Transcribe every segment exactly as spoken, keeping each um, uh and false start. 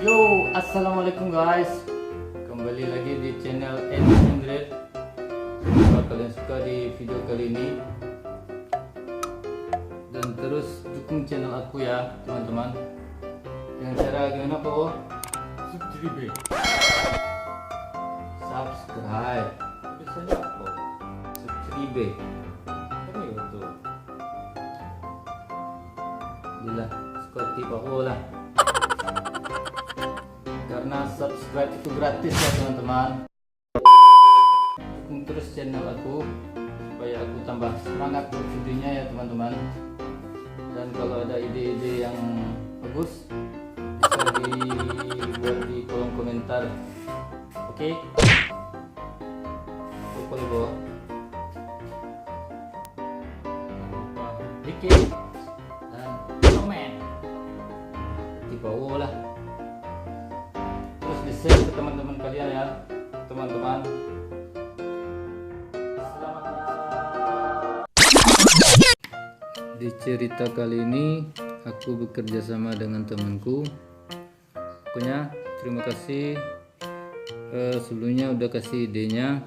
Yo, assalamualaikum guys. Kembali lagi di channel N Hundred. Semoga kalian suka di video kali ini. Dan terus dukung channel aku ya, teman-teman. Dengan cara gimana, Pak Wo? Subscribe. Subscribe. Tulisannya apa? Subscribe. Apa itu? Jelas, seperti Pak Wo lah. Karena subscribe itu gratis ya, teman-teman. Dukung terus channel aku, supaya aku tambah semangat buat videonya ya, teman-teman. Dan kalau ada ide-ide yang bagus, bisa dibuat di kolom komentar. Oke? Oke, di bawah. Like dan komen. Di bawah lah. Terus di-share ke teman-teman kalian ya, teman-teman. Selamat. Di cerita kali ini, aku bekerja sama dengan temanku. Pokoknya, terima kasih, eh, sebelumnya udah kasih idenya.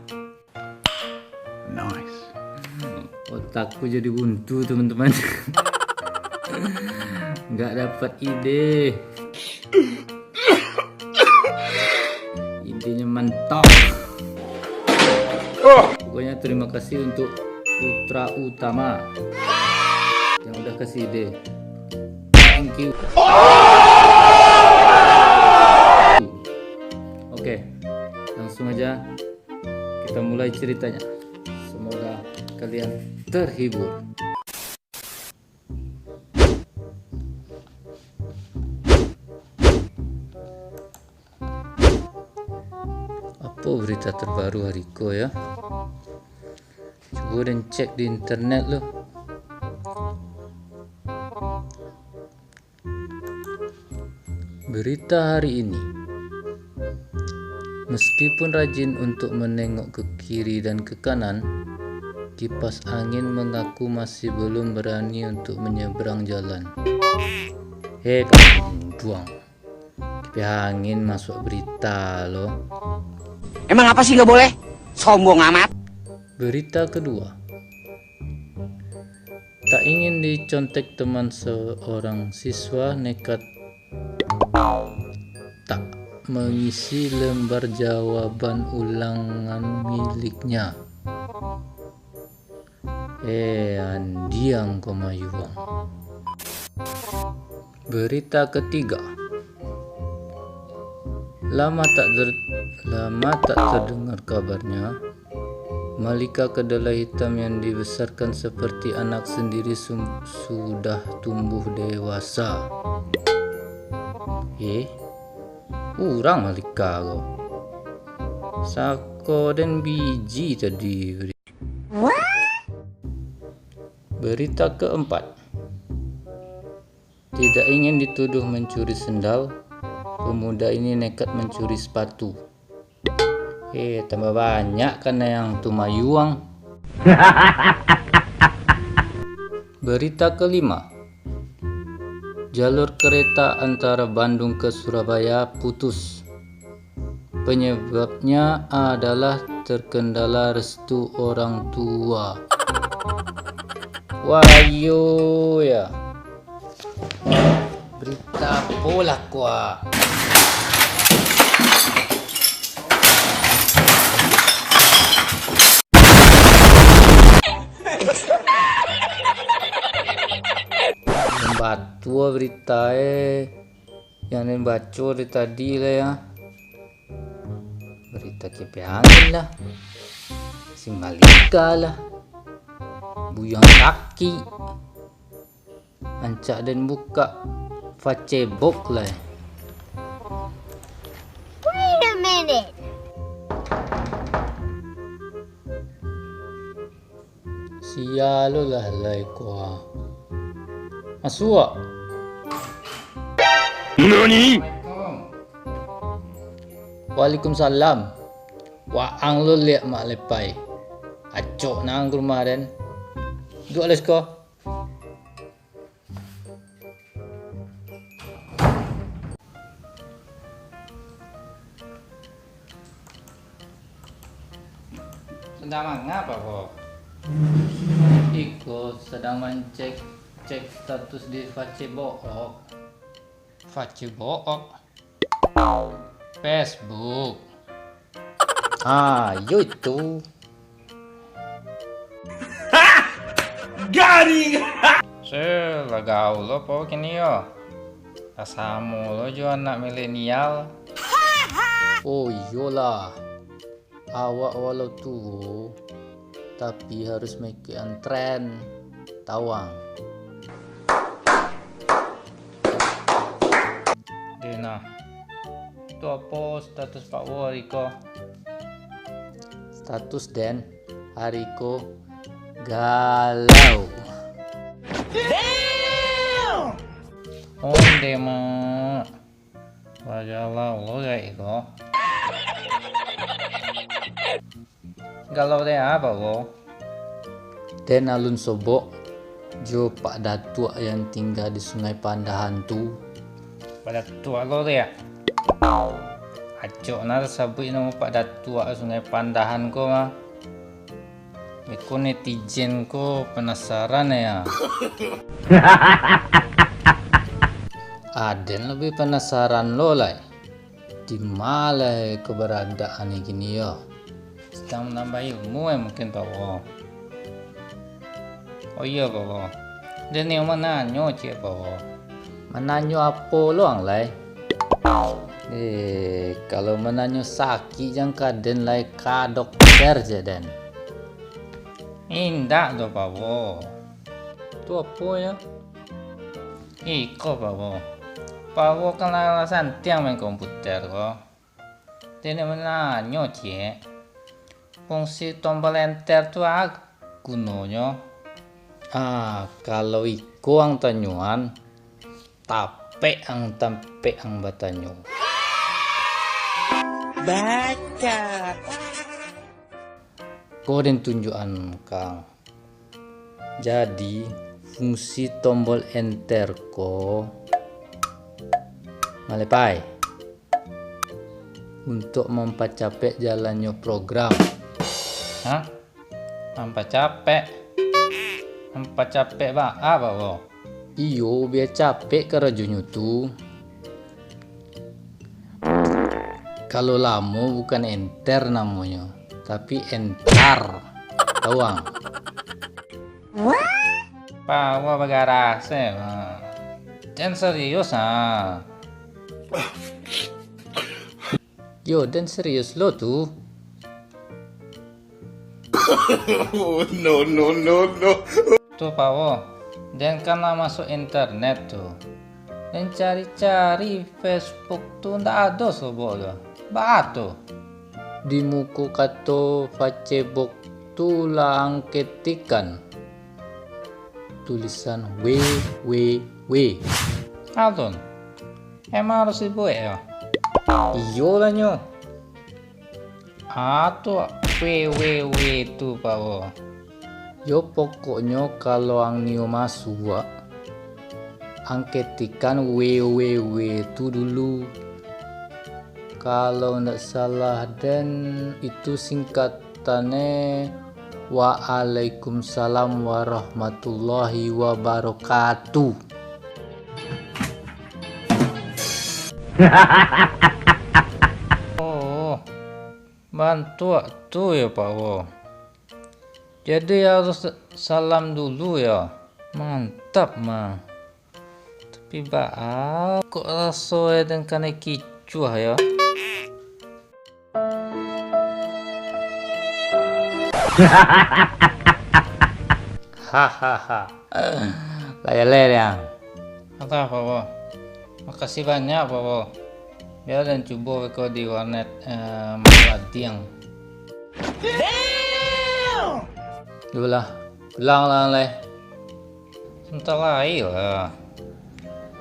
Nice. Otakku jadi buntu, teman-teman. Nggak dapat ide. Idenya mantap. Pokoknya terima kasih untuk Putra Utama yang udah kasih ide. Thank you. Oke, langsung aja kita mulai ceritanya. Semoga kalian terhibur. Apo berita terbaru hari ko, ya? Cubo den cek di internet lo. Berita hari ini. Meskipun rajin untuk menengok ke kiri dan ke kanan, kipas angin mengaku masih belum berani untuk menyeberang jalan. Hei, kaduang. Kipas angin masuak berita lo. Emang apa sih nggak boleh? Sombong amat. Berita kedua. Tak ingin dicontek teman seorang siswa nekat tak mengisi lembar jawaban ulangan miliknya. Eh, andiang ko mayuang. Berita ketiga. Lama tak ter-, lama tak terdengar kabarnya, Malika kedelai hitam yang dibesarkan seperti anak sendiri sum-, sudah tumbuh dewasa. Eh, urang Malika ko. Sako den biji tadi. Berita keempat. Tidak ingin dituduh mencuri sendal, pemuda ini nekat mencuri sepatu. Eh, tambah banyak kan yang tu mayuang. Berita kelima. Jalur kereta antara Bandung ke Surabaya putus. Penyebabnya adalah terkendala restu orang tua. Wayo ya. Berita apolah ko ah. Batua berita eh. Yang den baco dari tadi lah ya. Berita kipas angin lah. Si Malika lah. Buyuang Saki. Rancak den bukak Facebook lah. Wait a minute. Sia lo lah lai ko ah. Masuak. Nani? Waalaikumsalam. Waang lo liak Mak Lepai. Acok nang ka rumah den. Duduak lah siko. Indak manga, Pak Wo. Iko sadang mancek-cek status di Facebook. Facebook? Facebook. Ah, yo itu. Garing. Se, lah gaul lo po kini yo. Lah samo lo jo anak milenial. Oh iyolah. Awak walau tuo, tapi harus maikutan tren. Tawang. Dena. Tu apo status Pak Wo hari ko? Status den hari ko galau. Onde, Mak. Wajah Allah, Allah gaik ko. Galau dek apo ko? Den alun sobok jo Pak Datuak yang tingga di Sungai Pandahan tu. Pak Datuak lo dek? Acok na tasabuik namo Pak Datuak Sungai Pandahan ko mah. Beko netizen ko penasaran ya. Aden lebih penasaran lo lai. Di ma lai keberadaan kini yo? Sedang menambah ilmu eh mungkin Pak Wo. Oh iyo Pak Wo. Den ni mananyo ciek Pak Wo. Mananyo apo lo ang lai? Eh, kalau mananyo sakik jan ka den lai ka dokter je den. Indak doh Pak Wo. Tu apo yo? Iko Pak Wo. Pak Wo kan lah santiang main komputer ko. Den ni mananyo ciek. Fungsi tombol enter tu a gunonyo? Ah, kalau iko ang tanyoan, tapek ang tampek ang batanyo. Baca. Ko den tunjuakan kang. Jadi, fungsi tombol enter ko malepai. Untuak mampacapek jalannyo program. Hah? Mampacapek? Mampacapek baa, Pak Wo? Iyo, bia capek karajonyo tu. Kalau lamo bukan enter namonyo, tapi entar. Tawang. Pak Wo bagarah se, Pak. Jan serius ah. Yo, den serius lo tu. No, no, no, no. Tu Pak Wo, den kan lah masuk internet tu. Den cari-cari Facebook tu ndak ado sobok tu. Baa tu? Di muko kato Facebook tu lah ang ketikan tulisan W W W. Alun, emang harus dibuek yo? Iyolah nyo. Ah, tu W W W tu, Pak Wo. Yo, pokoknyo kalau ang nio masuak, ang ketikan W W W tu dulu. Kalau ndak salah den, itu singkatannyo Waalaikumsalam warahmatullahi wabarakatuh. Oh, bantuak tu yo, Pak Wo. Jadi harus salam dulu yo. Mantap mah. Tapi baa kok raso e den kanai kicuah yo? Hahaha. Lah jaleh, Diang. Alah, Pak Wo. Makasih banyak, Pak Wo. Bia den cubo beko di warnet, eh, Mak Wadiang. Yolah, pulang lah lai. Sabanta lai lah.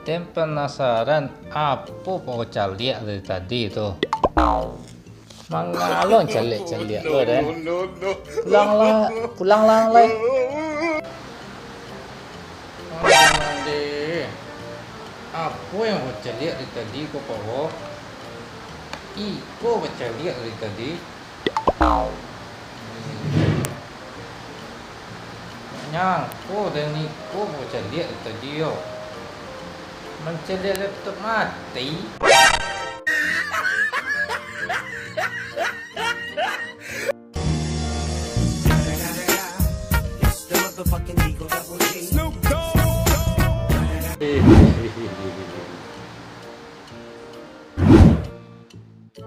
Den panasaran apo Pak Wo caliak dari tadi tu. Manga lo ang caliak-caliak lo, den. Pulanglah, pulanglah lai. Apo yang Wo caliak dari tadi ko, Pak Wo? Iko Wo caliak dari tadi. Nyangko den iko bacaliak tadi yo. Mancaliak laptop mati.